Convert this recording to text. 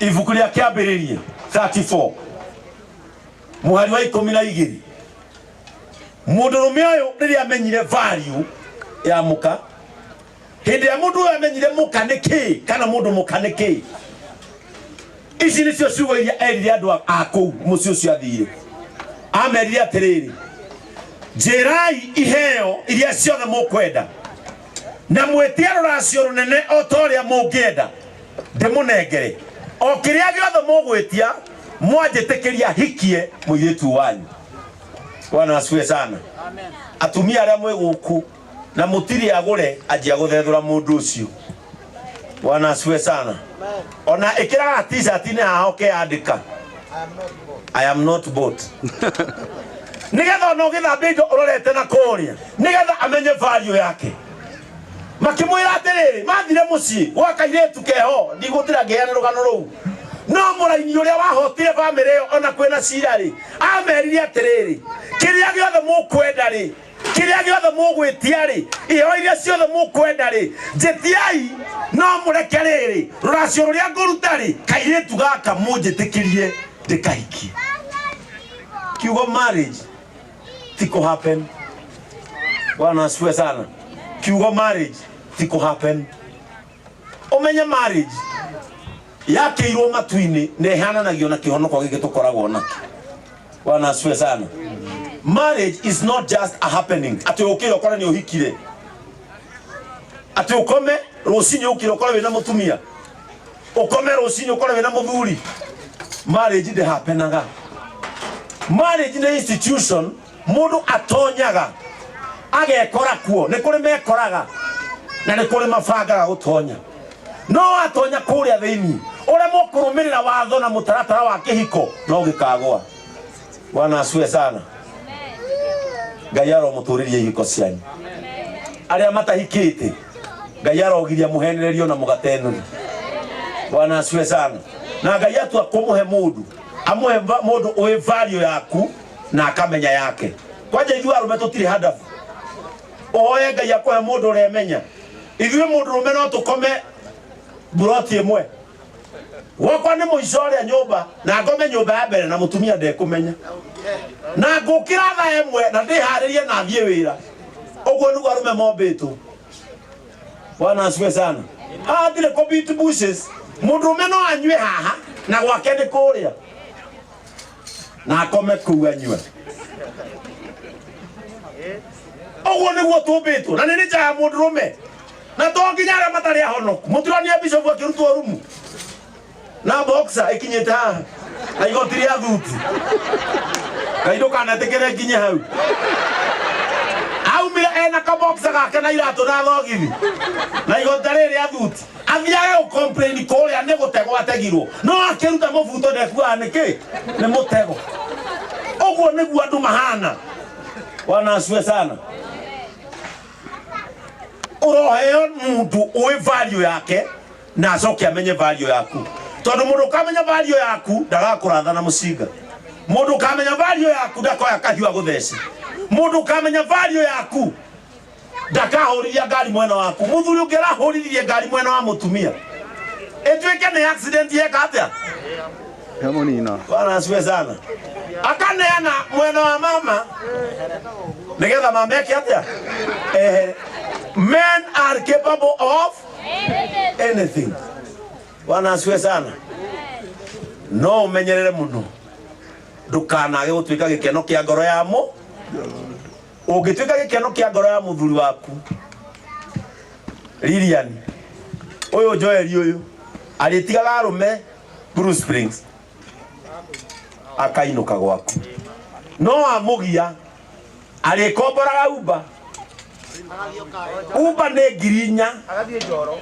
Ibuku rĩa Kĩambĩrĩria 34 mũhari wa 12. Mũndũrũme ũyũ rĩrĩa amenyire value ya mũka, hĩndĩ ĩrĩa mũndũ ũyũ amenyire mũka nĩ kĩĩ kana mũndũ mũka nĩ kĩĩ, ici nĩcio ciugo iria erire andũ a kũu mũciĩ ũcio athire. Amerire atĩrĩrĩ, njĩrai iheo iria ciothe mũkwenda na mwĩtie rũracio rũnene o ta ũrĩa mũngĩenda ndĩmũnengere, o kĩrĩa gĩothe mũgwĩtia mwanjĩtĩkĩria hikie mũirĩtu wanyu. Bwana asifiwe sana. Atumia arĩa mwĩ gũkũ na mũtirĩ agũre, anjia gũthethũra mũndũ ũcio. Bwana asifiwe sana. Ona ĩkĩraga t-shirt-inĩ haha ũkeyandĩka "I am not bought", nigetha ona ũgĩthambia indo ũrorete na kũrĩa, nigetha amenye value yake. Makĩmwĩra atĩrĩrĩ, mathire mũciĩ gwa kairĩtu keho, ndigũtira ngĩheana rũgano rũu, no mũraini ũrĩa wahotire bamĩrĩ ĩyo ona kwĩna cira rĩ, amerire atĩrĩrĩ, kĩrĩa gĩothe mũkwenda rĩ, kĩrĩa gĩothe mũgwĩtia rĩ, iheo iria ciothe mũkwenda rĩ, njĩtiai, no mũreke rĩrĩ rũracio rũrĩa ngũruta rĩ, kairĩtu gaka mũnjĩtĩkĩrie ndĩkahikie. Kiugo marriage ti kũ happen. Bwana asifiwe sana. Kiugo marriage ti kũ happen. Ũmenye marriage yakĩirwo matu-inĩ na ĩhananagio na kĩhonoko gĩkĩ tũkoragwo nakĩo. Bwana asifiwe sana. Marriage is not just a happening, atĩ ũkĩre ũkore nĩ ũhikire, atĩ ũkome rũcinĩ ũkĩre ũkore wĩna mũtumia, ũkome rũcinĩ ũkore wĩna mũthuri. Marriage ndĩhapenaga. Marriage nĩ institution mũndũ atonyaga agekora kuo. Nĩ kũrĩ mekoraga na nĩ kũrĩ mabangaga gũtonya, no atonya kũrĩa thĩinĩ ũremwo kũrũmĩrĩra watho na mũtaratara wa kĩhiko, no gĩkagũa. Bwana asifiwe sana. Ngai aromũtũrĩria ihiko cianyu. Arĩa matahikĩte, Ngai arogiria mũhenererio na mũgate nuthu. Bwana asifiwe sana. Na Ngai atua kũmũhe mũndũ, amũhe mũndũ ũĩ value yaku na akamenya yake. Kwanja ithuĩ arũme tũtirĩ handabu. Ũhoe Ngai akũhe mũndũ ũremenya. Ithuĩ mũndũrũme no tũkome mburoti ĩmwe, gwakwa nĩ mũico ũrĩa nyũmba, na ngome nyũmba ya mbere na mũtumia ndekũmenya, na ngũkĩra thaa 1 na ndĩharĩrie na thiĩ wĩra. Ũguo nĩguo arũme mombĩtwo. Bwana asifiwe sana. Haha hatirĩ kũ beat bushes. Mũndũrũme no anyue haha na gwake nĩ kũrĩa, na akome kũu anyue. Ũguo nĩguo tũmbĩtwo, na nĩ nĩ njaga mũndũrũme, na to nginya arĩa matarĩ ahonoku. Mũtirania bishop akĩrutwo rumu na boxer ĩkinyĩte haha na igoti rĩa thuti. Ngai ndũkanetĩkĩre nginye hau. Aumire ena kaboxer gake na iratũ na thogithi na igoti rĩrĩ rĩa thuti, athiage gũcomplain kũrĩa nĩ gũtegwo ategirwo, no akĩruta mũbuto ndekuaga nĩkĩ nĩ mũtego. Ũguo nĩguo andũ mahana. Bwana asifiwe sana. Ũroheo mũndũ ũĩ value yake na acoke amenye value yaku, tondũ mũndũ ũkamenya value yaku ndagakũratha na mũcinga, mũndũ ũkamenya value yaku ndakoya kahiũ agũthece, mũndũ ũkamenya value yaku ndakahũrithia ngari mwena waku. Mũthuri ũngĩ arahũrithirie ngari mwena wa mũtumia, ĩtuĩke nĩ accident yeka atĩa? Yamunina. Bwana asifiwe sana. Akaneana mwena wa mama nigetha mama eke atĩa? Ehere. Men are capable of anything. Bwana asifiwe sana. No ũmenyerere mũno ndũkanage gũtuĩka gĩkeno kĩa ngoro ya mũ. Ũngĩtuĩka gĩkeno kĩa ngoro ya mũthuri waku, Lilian ũyũ, Joel ũyũ arĩtigaga arũme Blue Springs akainũka gwaku, no amũgia arĩkomboraga Uber. Uber nĩ 4,000. Agathiĩ Njoro.